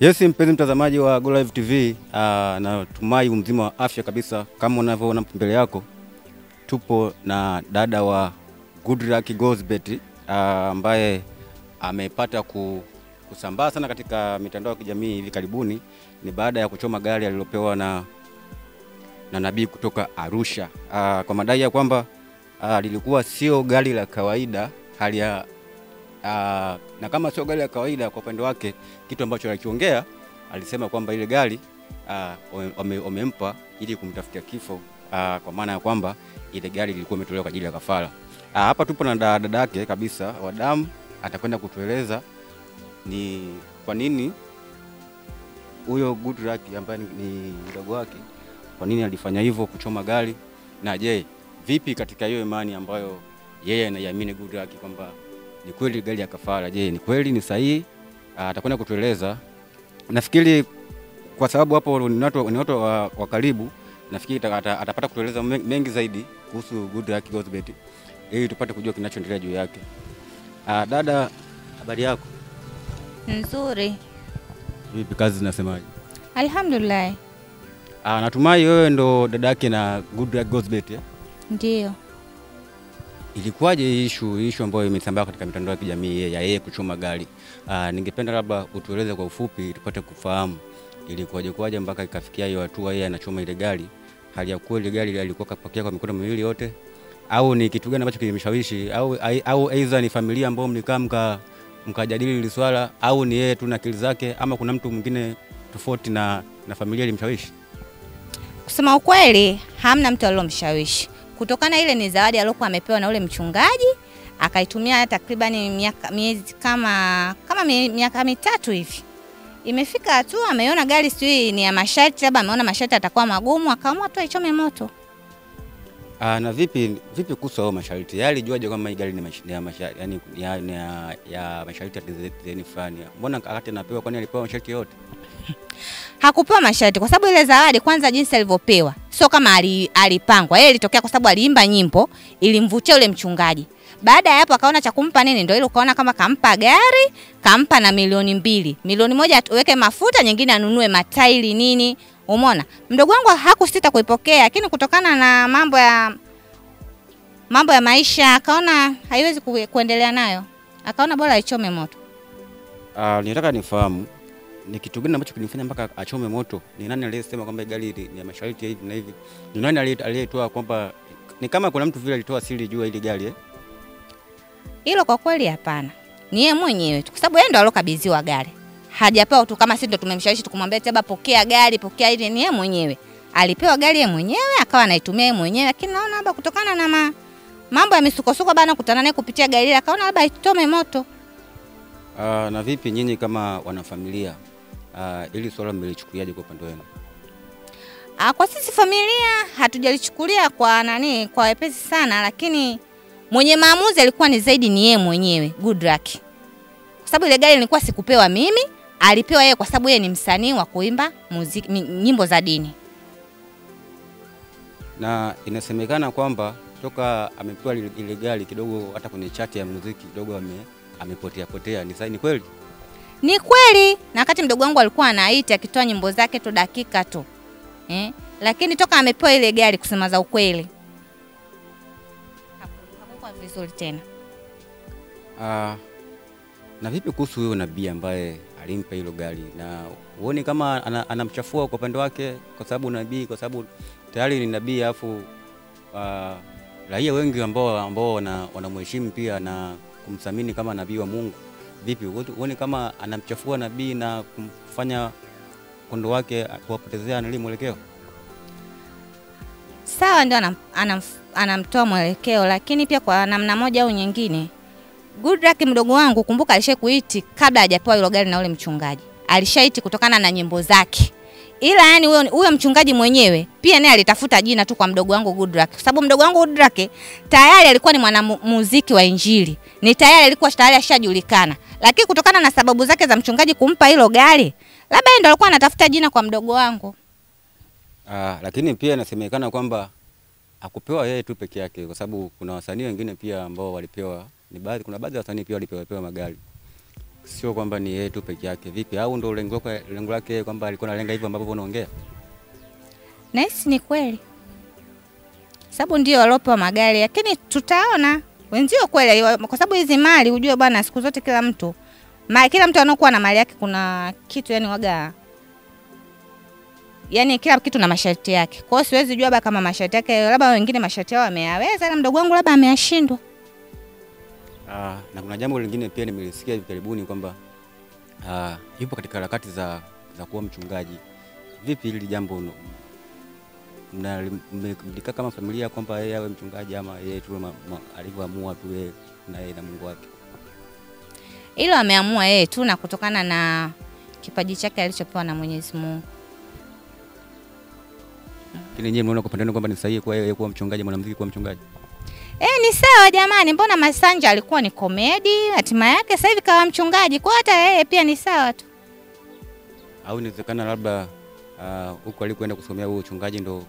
Yes, mpenzi mtazamaji wa Go Live TV, natumai mzima wa afya kabisa. Kama unavyoona mbele yako, tupo na dada wa Goodluck Gozbert ambaye amepata kusambaa sana katika mitandao ya kijamii hivi karibuni. Ni baada ya kuchoma gari alilopewa na nabii kutoka Arusha, kwa madai ya kwamba lilikuwa sio gari la kawaida hali ya na kama sio gari la kawaida kwa upande wake, kitu ambacho alikiongea, alisema kwamba ile gari wamempa ili kumtafutia kifo, kwa maana ya kwamba ile gari ilikuwa imetolewa kwa ajili ya kafara. Hapa tupo na dada yake kabisa wa damu, atakwenda kutueleza ni kwa nini huyo Goodluck ambaye ni mdogo wake, kwa nini alifanya hivyo kuchoma gari, na je, vipi katika hiyo imani ambayo yeye anaiamini Goodluck kwamba ni kweli gari ya kafara, je, ni kweli ni sahihi? Atakwenda kutueleza. Nafikiri kwa sababu hapo ni watu wa karibu, nafikiri atapata kutueleza mengi zaidi kuhusu Goodluck Gozbert ili tupate kujua kinachoendelea juu yake. Dada, habari yako? Nzuri. Vipi kazi zinasemaje? Alhamdulillah. Natumai wewe ndo dada yake na Goodluck Gozbert, eh? Ndio. Ilikuwaje issue ambayo imesambaa katika mitandao ya kijamii ya yeye kuchoma gari? Ningependa labda utueleze kwa ufupi tupate kufahamu ilikuwaje mpaka ikafikia hiyo hatua yeye anachoma ile gari, hali ya kweli gari alikuwa kapakia kwa mikono miwili yote, au ni kitu gani ambacho kilimshawishi, au aidha ni familia ambayo mlikaa mkajadili hili swala, au ni yeye tu na akili zake, ama kuna mtu mwingine tofauti na familia ilimshawishi? Kusema ukweli, hamna mtu aliyomshawishi. Kutokana ile ni zawadi aliyokuwa amepewa na ule mchungaji, akaitumia takriban miezi kama miaka mitatu hivi. Imefika hatua ameona gari sijui ni ya masharti, labda ameona masharti atakuwa magumu, akaamua tu aichome moto. Na vipi kuhusu hao masharti? Yeye alijuaje kama hii gari ni ya masharti, yani ya masharti ya design fulani? Mbona wakati anapewa, kwani alipewa masharti yote? Hakupewa masharti kwa sababu ile zawadi kwanza jinsi alivyopewa sio kama alipangwa. Yeye ilitokea kwa sababu aliimba nyimbo ilimvutia ule mchungaji. Baada ya hapo akaona cha kumpa nini, ndio ile ukaona kama kampa gari, kampa na 2 milioni. 1 milioni uweke mafuta, nyingine anunue matairi nini. Umeona? Mdogo wangu hakusita kuipokea, lakini kutokana na mambo ya maisha akaona haiwezi kuendelea nayo. Akaona bora aichome moto. Nilitaka nifahamu ni kitu gani ambacho kilimfanya mpaka achome moto? Ni nani aliyesema kwamba gari ni ya masharti hivi na hivi? Ni nani aliyetoa kwamba ni kama kuna mtu vile alitoa siri juu ya ile gari, eh? Hilo kwa kweli hapana. Ni yeye mwenyewe tu, kwa sababu yeye ndo alokabidhiwa gari. Hajapewa tu kama sisi ndo tumemshawishi tukumwambia teba pokea gari, pokea ile, ni yeye mwenyewe. Alipewa gari yeye mwenyewe, akawa anaitumia yeye mwenyewe, lakini naona labda kutokana na mambo ya misukosuko bana kutana naye kupitia gari ile, akaona labda itome moto. Na vipi nyinyi kama wanafamilia, ili swala mmelichukuliaje kwa upande wenu? Kwa sisi familia hatujalichukulia kwa kwa wepesi sana, lakini mwenye maamuzi alikuwa ni zaidi ni yeye mwenyewe Goodluck. Kwa sababu ile gari nilikuwa sikupewa mimi, alipewa yeye kwa sababu yeye ni msanii wa kuimba muziki, nyimbo za dini. Na inasemekana kwamba toka amepewa ile gari kidogo hata kwenye chati ya muziki kidogo amepotea potea. Ni kweli? Ni kweli. Na wakati mdogo wangu alikuwa anaita akitoa nyimbo zake tu dakika tu. Lakini toka amepewa ile gari, kusema za ukweli, hakuwa vizuri tena. Na vipi kuhusu huyo nabii ambaye alimpa hilo gari? Na uone kama anamchafua kwa upande wake, kwa sababu nabii, kwa sababu tayari ni nabii, afu raia wengi ambao wanamheshimu pia na kumthamini kama nabii wa Mungu. Vipi uone kama anamchafua nabii na kumfanya kondo wake kuwapotezea nili mwelekeo? Sawa, ndio anamtoa mwelekeo, lakini pia kwa namna moja au nyingine Goodluck mdogo wangu, kumbuka alishakuiti kabla hajapewa hilo gari na ule mchungaji. Alishaiti kutokana na nyimbo zake. Ila yani huyo mchungaji mwenyewe pia naye alitafuta jina tu kwa mdogo wangu Goodluck. Kwa sababu mdogo wangu Goodluck tayari alikuwa ni mwanamuziki wa Injili. Ni tayari alikuwa tayari ashajulikana. Lakini kutokana na sababu zake za mchungaji kumpa hilo gari, labda yeye ndo alikuwa anatafuta jina kwa mdogo wangu. Lakini pia inasemekana kwamba hakupewa yeye tu peke yake, kwa sababu kuna wasanii wengine pia ambao walipewa, kuna baadhi ya wasanii pia walipewa magari. Sio kwamba ni yeye tu peke yake. Vipi, au ndio lengo lake kwamba alikuwa analenga hivyo ambavyo unaongea? Nahisi ni kweli, sababu ndio waliopewa magari, lakini tutaona wenzio kweli, kwa sababu hizi mali ujue bwana, siku zote kila mtu anakuwa na mali yake, kuna kitu yani waga, yani kila kitu na masharti yake. Kwa hiyo siwezi jua kama masharti yake labda wengine masharti yao ameyaweza, na mdogo wangu labda ameyashindwa. Na kuna jambo lingine pia nimelisikia hivi karibuni kwamba yupo katika harakati za kuwa mchungaji. Vipi hili jambo mlikaa kama familia kwamba yeye awe mchungaji ama yeye tu alivyoamua tu yeye na yeye na Mungu wake? Hilo ameamua yeye tu, na kutokana na kipaji chake alichopewa na Mwenyezi Mungu. Lakini nyinyi mnaona kwa upande wenu kwamba ni sahihi kwa yeye kuwa mchungaji, mwanamuziki kuwa mchungaji? Ni sawa jamani, mbona Masanja alikuwa ni komedi, hatima yake sasa hivi kawa mchungaji, kwa hata yeye pia ni sawa tu. Au inawezekana labda huko alikoenda kusomea huo uchungaji ndo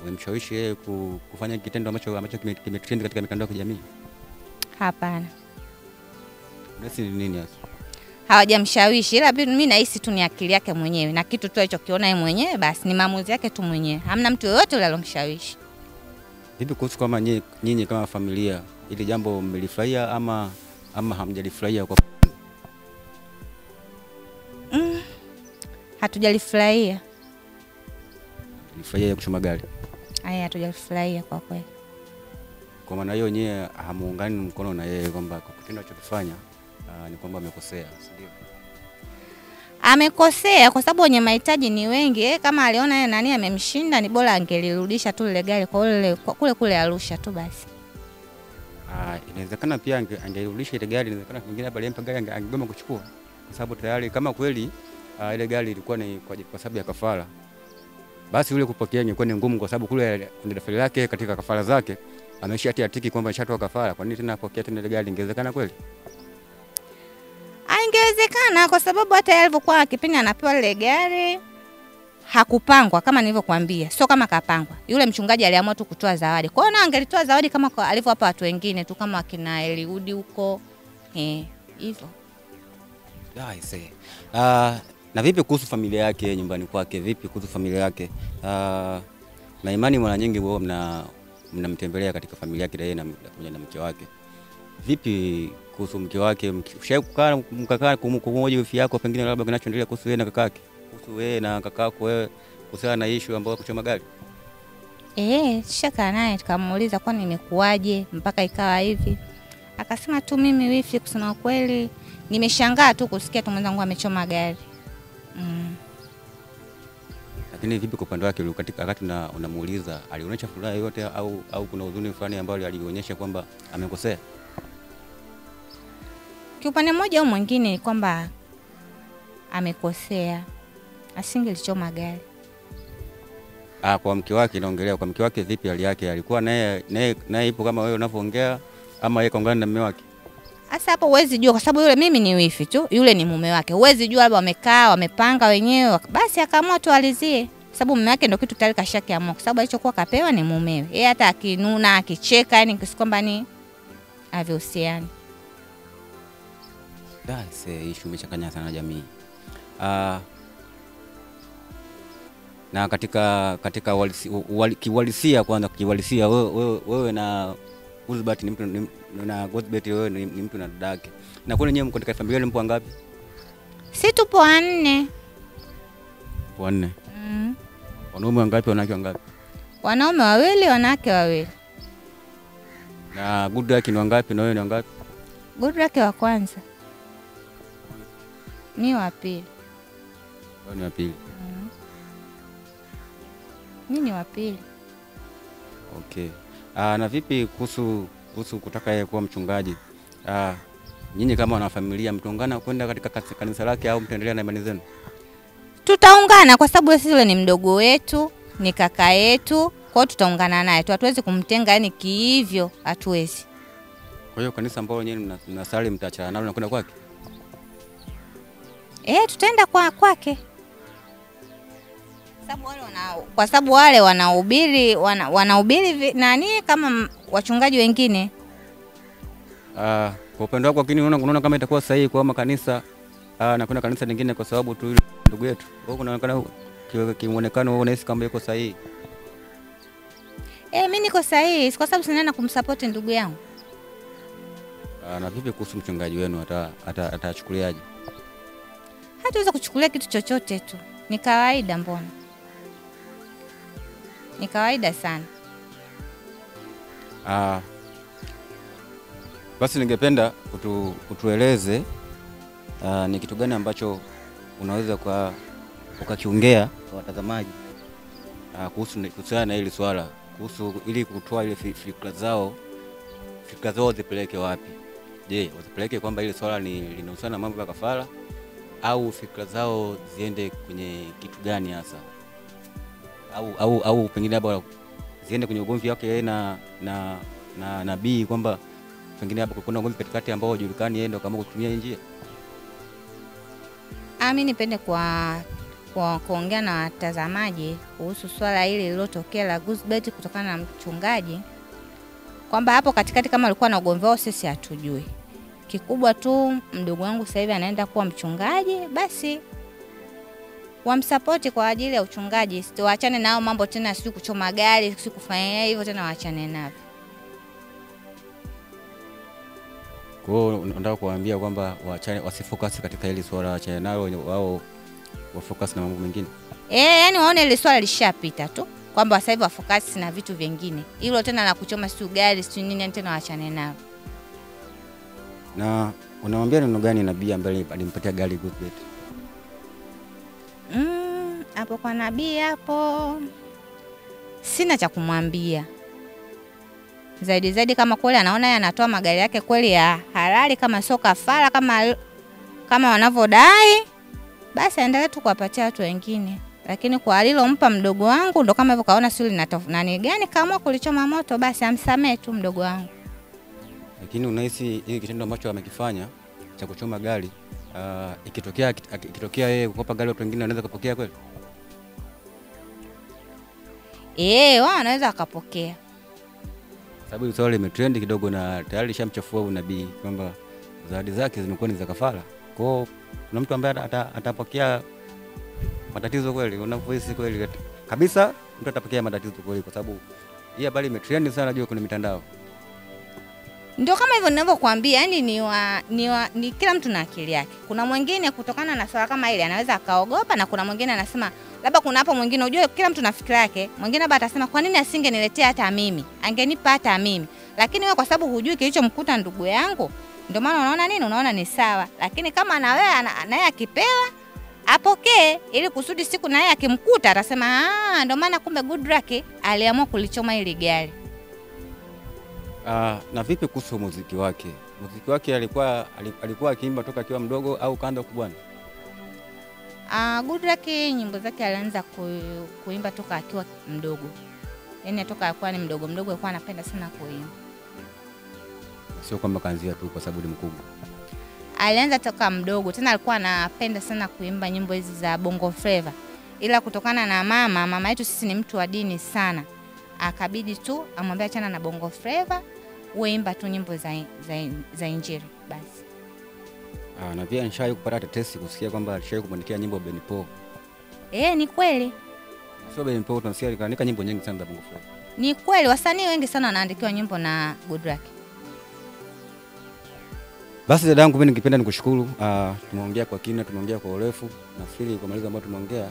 wamemshawishi yeye kufanya kitendo ambacho kimetrend katika mitandao ya kijamii? Hapana. Nasi ni nini hasa? Hawajamshawishi, ila mimi nahisi tu ni akili yake mwenyewe na kitu tu alichokiona yeye mwenyewe, basi ni maamuzi yake tu mwenyewe. Hamna mtu yoyote yule alomshawishi. Vipi kuhusu kama nyinyi kama familia, ili jambo mmelifurahia ama hamjalifurahia? Kwa hatujalifurahia. Nilifurahia kuchoma gari. Aya, hatujalifurahia kwa kweli. Kwa maana hiyo nyinyi hamuungani mkono na yeye kwamba kwa kitendo alichokifanya ni kwamba amekosea, si ndio? Amekosea kwa sababu wenye mahitaji ni wengi. Kama aliona yeye nani amemshinda, ni bora angelirudisha tu ile gari kwa kule Arusha tu basi. Inawezekana pia angerudisha ile gari, inawezekana mwingine hapa alimpa gari angegoma kuchukua, kwa sababu tayari kama kweli ile gari ilikuwa ni kwa sababu ya kafara, basi yule kupokea ingekuwa ni ngumu, kwa sababu kule kuna daftari lake katika kafara zake ameshatia tiki kwamba ameshatoa kafara. Kwa nini tena apokea tena ile gari? Ingewezekana kweli? Ingewezekana kwa sababu hata yeye alivyokuwa kipindi anapewa ile gari hakupangwa kama nilivyokuambia, sio kama kapangwa. Yule mchungaji aliamua tu kutoa zawadi. Kwa hiyo na angelitoa zawadi kama alivyowapa watu wengine tu kama akina Eliudi huko hivyo. Na vipi kuhusu familia yake nyumbani kwake? Vipi kuhusu familia yake? Na imani mara nyingi wao mnamtembelea katika familia yake yeye na pamoja na mke wake. Vipi kuhusu mke wake? Ushawahi mkakaa kumhoji wifi yako pengine labda kinachoendelea kuhusu yeye na kakake? Kuhusu wewe na kakako wewe kuhusiana na issue ambayo kuchoma gari? Tushakaa naye tukamuuliza kwani imekuaje mpaka ikawa hivi. Akasema tu mimi wifi, kusema kweli nimeshangaa tu kusikia tu mwenzangu amechoma gari. Lakini vipi kwa upande wake katika wakati unamuuliza alionyesha furaha yote au kuna huzuni fulani ambayo alionyesha kwamba amekosea? Kiupande mmoja au mwingine kwamba amekosea, asingelichoma gari. Kwa mke wake naongelea, kwa mke wake vipi hali yake? Alikuwa naye ipo kama wewe unavyoongea ama yeye kaungana na mume wake? Sasa hapo huwezi jua kwa sababu yule mimi ni wifi tu, yule ni mume wake. Huwezi jua labda wamekaa, wamepanga wenyewe, basi akaamua tu alizie. Sababu mume wake ndio kitu tayari kashakiamua, kwa sababu alichokuwa kapewa ni mumewe. Yeye hata akinuna, akicheka, yani kwamba ni havihusiani. Issue imechanganya sana jamii. Na katika kiuhalisia, kwanza kiuhalisia wewe na Gozbert ni mtu na Gozbert wewe ni mtu na dadake. Na kwa nini mko katika familia ni mpo wangapi? Si tupo wanne. Wanne. Wanaume wangapi, wanawake wangapi? Wanaume wawili, wanawake wawili. Na Goodluck ni wangapi na wewe ni wangapi? Goodluck wa kwanza. Ni wa pili. Wewe ni wa pili. Mimi ni wa pili. Okay. Na vipi kuhusu kutaka yeye kuwa mchungaji? Nyinyi kama wanafamilia mtaungana kwenda katika kanisa lake au mtaendelea na imani zenu? Tutaungana kwa sababu sisi yule ni mdogo wetu, ni kaka yetu, kwa hiyo tutaungana naye. Hatuwezi kumtenga yani kihivyo, hatuwezi. Kwa hiyo kanisa ambalo nyinyi mnasali mtaachana nalo na kwenda kwake? Tutaenda kwake. Kwa sababu wale wanahubiri wanahubiri nani kama wachungaji wengine. Kwa upande wako lakini unaona kama itakuwa sahihi kwa makanisa na kuna kanisa lingine kwa sababu tu ndugu yetu. Wewe unaonekana kimuonekano wewe unahisi kama yuko sahihi? Mimi niko sahihi kwa sababu sinaenda kumsupport ndugu yangu. Na vipi kuhusu mchungaji wenu atachukuliaje? Hatuweza kuchukulia kitu chochote tu. Ni kawaida mbona? Ni kawaida sana. Basi ningependa utueleze ni kitu gani ambacho unaweza ukakiongea kwa watazamaji kuhusiana na hili swala, kuhusu ili kutoa ile fikra zao zipeleke wapi? Je, wazipeleke kwamba ile swala ni linahusiana na mambo ya kafara au fikra zao ziende kwenye kitu gani hasa? Au pengine labda ziende kwenye ugomvi wake yeye na nabii, kwamba pengine hapo kuna ugomvi katikati ambao hujulikani, yeye ndio kama kutumia njia. Mimi nipende kwa kuongea na watazamaji kuhusu swala hili lililotokea la Gusbet kutokana na mchungaji, kwamba hapo katikati kama alikuwa na ugomvi wao sisi hatujui. Kikubwa tu mdogo wangu sasa hivi anaenda kuwa mchungaji, basi wamsupport kwa ajili ya uchungaji. Waachane nao mambo tena, si kuchoma gari, si kufanya hivyo tena, waachane navyo. Kwa hiyo unataka kuambia kwamba waachane, wasifocus katika hili swala, waachane nalo, wao wafocus na mambo mengine. Yani waone ile swala lishapita tu, kwamba sasa hivi wafocus na vitu vingine. Hilo tena la kuchoma si gari si nini tena waachane nalo. Na unamwambia neno gani nabii ambaye alimpatia gari Gusbet? Hapo kwa nabii hapo sina cha kumwambia. Zaidi kama kweli anaona yeye anatoa magari yake kweli ya halali, kama sio kafara kama wanavodai, basi aendelee tu kuwapatia watu wengine. Lakini kwa alilompa mdogo wangu ndo kama hivyo, kaona sio lina nani gani kaamua kulichoma moto, basi amsamee tu mdogo wangu. Lakini unahisi hili kitendo ambacho amekifanya cha kuchoma gari, ikitokea yeye kukopa gari watu wengine wanaweza kupokea kweli? Wao wanaweza wakapokea. Sababu hili swala limetrend kidogo na tayari lishamchafua nabii kwamba zawadi zake zimekuwa ni za kafara. Kwa hiyo kuna mtu ambaye atapokea matatizo kweli? Unavyohisi kweli kabisa mtu atapokea matatizo kweli, kwa sababu hii habari imetrend sana juu kwenye mitandao. Ndio kama hivyo ninavyokuambia, yani ni kila mtu na akili yake. Kuna mwingine kutokana na swala kama ile anaweza akaogopa, na kuna mwingine anasema labda kuna hapo mwingine, unajua kila mtu na fikra yake. Mwingine labda atasema kwa nini asingeniletea hata mimi? Angenipa hata mimi. Lakini wewe kwa sababu hujui kilichomkuta ndugu yangu, ndio maana unaona nini? Unaona ni sawa. Lakini kama na wewe naye akipewa apokee, ili kusudi siku naye akimkuta atasema ndio maana kumbe Goodluck aliamua kulichoma ile gari. Na vipi kuhusu muziki wake? Muziki wake alikuwa akiimba toka akiwa mdogo au kaanza kubwana? Goodluck nyimbo zake alianza kuimba toka akiwa mdogo. Yaani toka alikuwa ni mdogo mdogo alikuwa anapenda sana kuimba. Sio kwamba kaanzia tu kwa sababu ni mkubwa. Alianza toka mdogo, tena alikuwa anapenda sana kuimba nyimbo hizi za Bongo Flava. Ila kutokana na mama yetu sisi ni mtu wa dini sana, akabidi tu amwambia achana na Bongo Flava, uimba tu nyimbo za Injili basi. Na pia nishawahi kupata tetesi kusikia kwamba alishawahi kumwandikia nyimbo Ben Paul. Ni kweli. Sio Ben Paul, tunasikia alikaandika nyimbo nyingi sana za Bongo Flava. Ni kweli, wasanii wengi sana wanaandikiwa nyimbo na Goodluck. Basi dadangu, mimi ningependa nikushukuru. Tumeongea kwa kina, tumeongea kwa urefu. Nafikiri kwa malizo ambayo tumeongea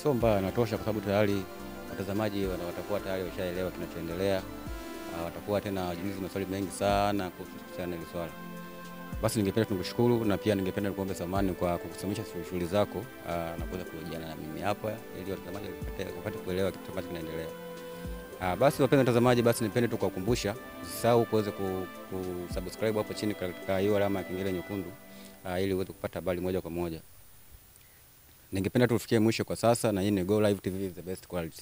sio mbaya, natosha kwa sababu tayari watazamaji watakuwa tayari washaelewa kinachoendelea. Watakuwa tena wajiulize maswali mengi sana kuhusiana na hili swala. Basi ningependa tukushukuru na pia ningependa nikuombe samahani kwa kukusimamisha shughuli zako na kuweza kuhojiana na mimi hapa ili watazamaji wapate kuelewa kitu ambacho kinaendelea. Basi wapenzi watazamaji, basi nipende tu kuwakumbusha usisahau kuweza kusubscribe hapo chini katika hiyo alama ya kengele nyekundu ili uweze kupata habari moja kwa moja. Ningependa tufikie mwisho kwa sasa, na hii ni Go Live TV, the best quality.